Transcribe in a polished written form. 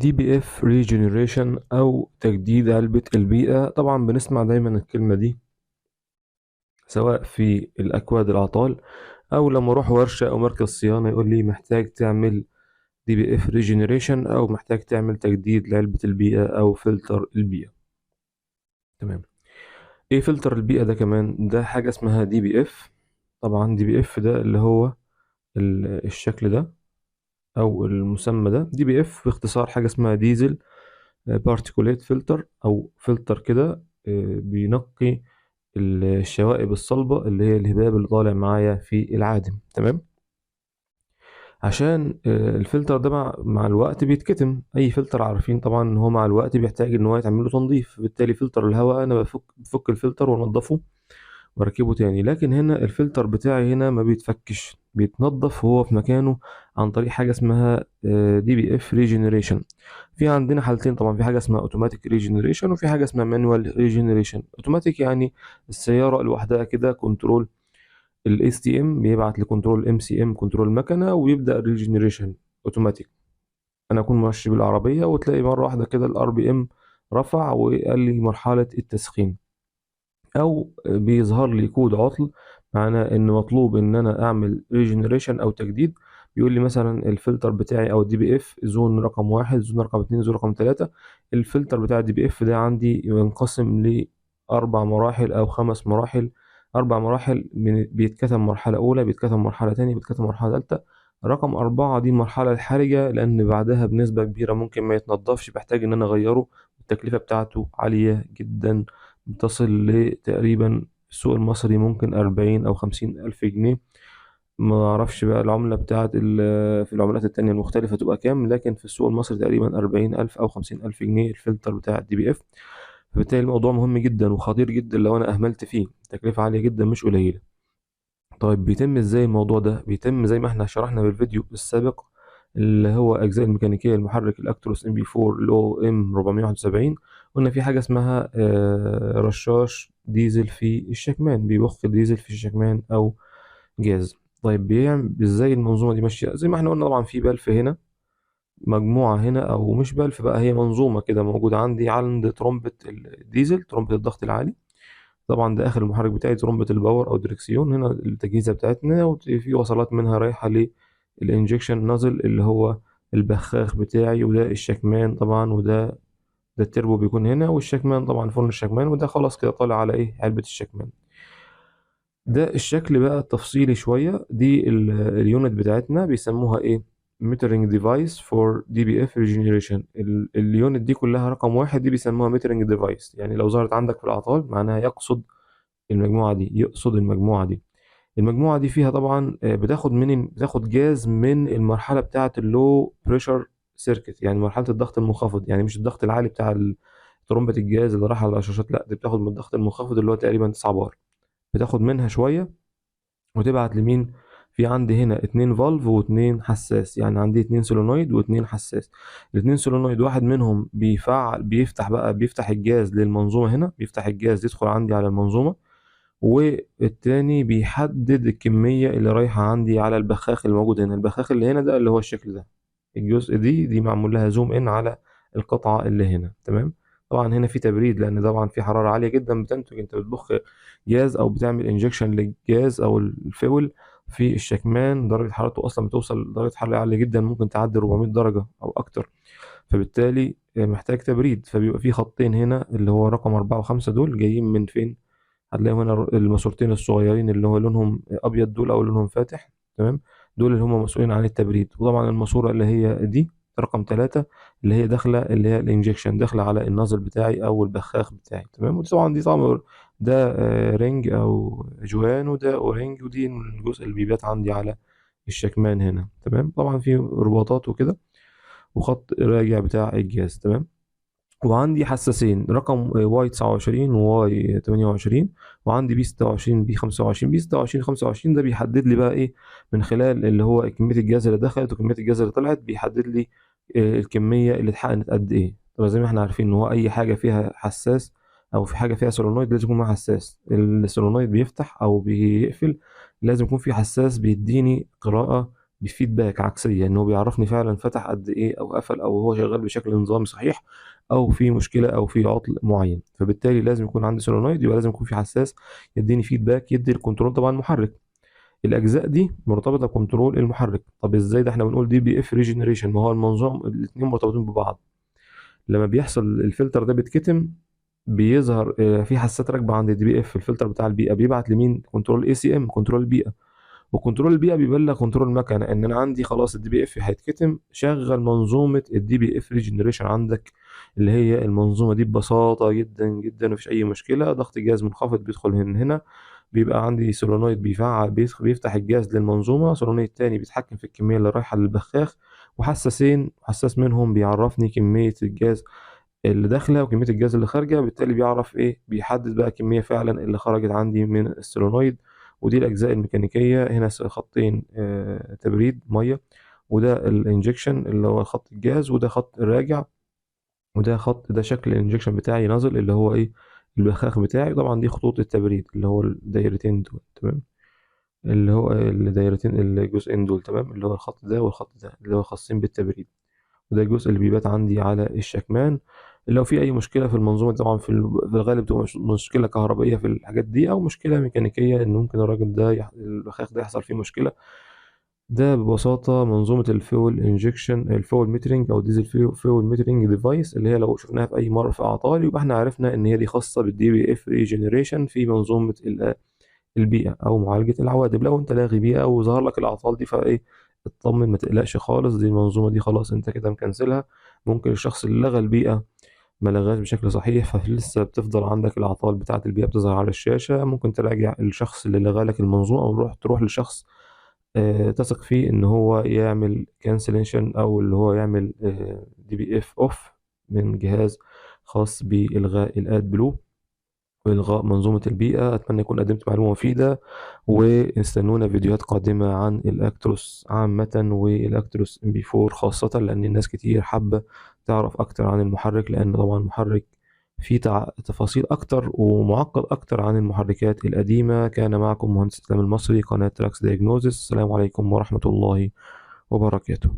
DPF regeneration او تجديد علبة البيئة. طبعا بنسمع دايما الكلمة دي سواء في الاكواد الاعطال او لما اروح ورشة او مركز صيانة يقول لي محتاج تعمل DPF regeneration او محتاج تعمل تجديد لعلبة البيئة او فلتر البيئة. تمام. ايه فلتر البيئة ده كمان؟ ده حاجة اسمها DPF. طبعا DPF ده اللي هو الشكل ده او المسمى ده DPF باختصار، حاجة اسمها diesel particulate filter او فلتر كده، بينقي الشوائب الصلبة اللي هي الهباب اللي طالع معايا في العادم. تمام. عشان الفلتر ده مع الوقت بيتكتم. اي فلتر عارفين طبعا ان هو مع الوقت بيحتاج ان هو يتعمل له تنظيف، بالتالي فلتر الهواء انا بفك الفلتر وانضفه واركبه تاني. لكن هنا الفلتر بتاعي هنا ما بيتفكش، بيتنضف وهو في مكانه عن طريق حاجة اسمها DPF regeneration. في عندنا حالتين طبعا، في حاجة اسمها automatic regeneration وفي حاجة اسمها manual regeneration. automatic يعني السيارة لوحدها كده، control ال STM بيبعت ل control MCM control المكنه ويبدا regeneration automatic. انا اكون ماشي بالعربية وتلاقي مرة واحدة كده ال RPM رفع وقال لي مرحلة التسخين، او بيظهر لي كود عطل معناه ان مطلوب ان انا اعمل regeneration او تجديد. بيقول لي مثلا الفلتر بتاعي او ال DPF zone رقم 1، zone رقم 2، zone رقم 3. الفلتر بتاع ال DPF ده عندي ينقسم لاربع مراحل او 5 مراحل. 4 مراحل بيتكتم مرحلة أولى، بيتكتم مرحلة تانية، بيتكتم مرحلة تالتة. رقم 4 دي المرحلة الحرجة، لأن بعدها بنسبة كبيرة ممكن ما يتنضفش، بحتاج إن أنا أغيره، والتكلفة بتاعته عالية جدا، بتصل لتقريبا السوق المصري ممكن 40 أو 50 ألف جنيه. ما أعرفش بقى العملة بتاعت في العملات التانية المختلفة تبقى كام، لكن في السوق المصري تقريبا 40 ألف أو 50 ألف جنيه الفلتر بتاع ال DPF. فبالتالي الموضوع مهم جدا وخطير جدا لو أنا أهملت فيه، تكلفة عالية جدا مش قليلة. طيب بيتم إزاي الموضوع ده؟ بيتم زي ما احنا شرحنا بالفيديو السابق اللي هو أجزاء الميكانيكية المحرك الأكتروس MP4 اللي هو M 471. قلنا في حاجة اسمها رشاش ديزل في الشكمان، بيبخ ديزل في الشكمان أو جاز. طيب بيعمل إزاي المنظومة دي ماشية؟ زي ما احنا قلنا طبعا في بلف هنا، مجموعة هنا، أو مش بلف بقى، هي منظومة كده موجودة عندي عند ترمبة الديزل، ترمبة الضغط العالي. طبعا ده آخر المحرك بتاعي، ترمبة ال power أو دريكسيون. هنا التجهيزة بتاعتنا، وفي وصلات منها رايحة لل injection nozzle اللي هو البخاخ بتاعي، وده الشكمان طبعا، وده التربو بيكون هنا، والشكمان طبعا فرن الشكمان، وده خلاص كده طالع على إيه؟ علبة الشكمان. ده الشكل بقى التفصيلي شوية. دي ال unit بتاعتنا بيسموها إيه؟ metering device for DPF regeneration. ال unit دي كلها رقم 1 دي بيسموها metering device، يعني لو ظهرت عندك في الأعطال معناها يقصد المجموعة دي، يقصد المجموعة دي. المجموعة دي فيها طبعا، بتاخد جاز من المرحلة بتاعة ال low pressure circuit، يعني مرحلة الضغط المنخفض، يعني مش الضغط العالي بتاع ترمبة الجاز اللي راح على الرشاشات، لا دي بتاخد من الضغط المنخفض اللي هو تقريبا 9 بار، بتاخد منها شوية وتبعت لمين؟ في عندي هنا 2 valve و2 حساس، يعني عندي 2 solenoid و2 حساس. الاتنين solenoid واحد منهم بيفعل، بيفتح بقى، بيفتح الجاز للمنظومة هنا، بيفتح الجاز يدخل عندي على المنظومة، والتاني بيحدد الكمية اللي رايحة عندي على البخاخ اللي موجود هنا. البخاخ اللي هنا ده اللي هو الشكل ده، الجزء دي معمول لها zoom in على القطعة اللي هنا. تمام. طبعا هنا في تبريد، لان طبعا في حرارة عالية جدا بتنتج، انت بتبخ جاز او بتعمل injection للجاز او الفيول في الشكمان، درجة حرارته اصلا بتوصل لدرجة حرارة عالية جدا، ممكن تعدي 400 درجة او اكتر، فبالتالي محتاج تبريد. فبيبقى في خطين هنا اللي هو رقم 4 و5، دول جايين من فين؟ هتلاقيهم هنا الماسورتين الصغيرين اللي هو لونهم ابيض دول او لونهم فاتح. تمام. دول اللي هم مسؤولين عن التبريد. وطبعا الماسورة اللي هي دي رقم 3 اللي هي داخلة، اللي هي ال injection داخلة على ال nozzle بتاعي او البخاخ بتاعي. تمام. وطبعا دي طبعا ده، ring او جوان، وده O-ring، ودي الجزء اللي بيبات عندي على الشكمان هنا. تمام. طبعا في رباطات وكده، وخط راجع بتاع الجهاز. تمام. وعندي حساسين رقم Y 29 و Y 28، وعندي P 26 P 25. P 26 25 ده بيحدد لي بقى ايه؟ من خلال اللي هو كمية الجاز اللي دخلت وكمية الجاز اللي طلعت، بيحدد لي الكمية اللي اتحقنت قد ايه. طبعا زي ما احنا عارفين ان هو اي حاجة فيها حساس او في حاجة فيها solenoid لازم يكون معاها حساس. ال solenoid بيفتح او بيقفل، لازم يكون في حساس بيديني قراءة ب feedback عكسية، ان هو بيعرفني فعلا فتح قد ايه او قفل، او هو شغال بشكل نظامي صحيح، او في مشكلة او في عطل معين. فبالتالي لازم يكون عندي solenoid، يبقى لازم يكون في حساس يديني feedback، يدي ال control طبعا المحرك. الاجزاء دي مرتبطة ب control المحرك. طب ازاي ده؟ احنا بنقول DPF regeneration، ما هو المنظوم الاثنين مرتبطين ببعض. لما بيحصل الفلتر ده بيتكتم، بيظهر في حساسات راكبه عند ال DPF، الفلتر بتاع البيئة بيبعت لمين؟ control ECM، control البيئة، و control البيئة بيبلغ control المكنه ان انا عندي خلاص ال DPF هيتكتم، شغل منظومة ال DPF regeneration عندك، اللي هي المنظومة دي ببساطة جدا جدا مفيش اي مشكلة. ضغط الجاز منخفض بيدخل من هنا، بيبقى عندي solenoid بيفعل بيفتح الجاز للمنظومة، solenoid تاني بيتحكم في الكمية اللي رايحة للبخاخ، وحساسين، حساس منهم بيعرفني كمية الجاز اللي داخله وكمية الجاز اللي خارجه، بالتالي بيعرف ايه، بيحدد بقى الكمية فعلا اللي خرجت عندي من ال solenoid. ودي الاجزاء الميكانيكية، هنا خطين تبريد مية، وده ال injection اللي هو خط الجاز، وده خط الراجع، وده خط، ده شكل ال injection بتاعي nozzle اللي هو ايه البخاخ بتاعي. طبعا دي خطوط التبريد اللي هو الدايرتين دول، تمام، اللي هو الدايرتين الجزئين دول، تمام، اللي هو الخط ده والخط ده اللي هو خاصين بالتبريد. وده الجزء اللي بيبات عندي على الشكمان. لو في اي مشكلة في المنظومة طبعا في الغالب بتبقى مشكلة كهربائية في الحاجات دي، او مشكلة ميكانيكية ان ممكن الراجل ده البخاخ ده يحصل فيه مشكلة. ده ببساطة منظومة ال fuel injection، ال fuel metering او diesel fuel metering device، اللي هي لو شفناها في اي مرة في اعطال يبقى احنا عرفنا ان هي دي خاصة بال DPF regeneration في منظومة البيئة او معالجة العوادم. لو انت لاغي بيئة وظهر لك الاعطال دي فايه، اطمن ما تقلقش خالص، دي المنظومة دي خلاص انت كده مكنسلها. ممكن الشخص اللي لغى البيئة ما لغاش بشكل صحيح، فلسه بتفضل عندك الاعطال بتاعه البيئة بتظهر على الشاشة. ممكن تراجع الشخص اللي لغى لك المنظومة، او تروح لشخص تثق فيه ان هو يعمل cancellation، او اللي هو يعمل DPF off من جهاز خاص بالغاء ال AdBlue والغاء منظومة البيئة. اتمنى يكون قدمت معلومة مفيدة، واستنونا فيديوهات قادمة عن الاكتروس عامة والاكتروس MP4 خاصة، لان الناس كتير حابة تعرف اكتر عن المحرك، لان طبعا المحرك فيه تفاصيل اكتر ومعقد اكتر عن المحركات القديمة. كان معكم مهندس اسلام المصري، قناة تراكس دياجنوزيس. السلام عليكم ورحمة الله وبركاته.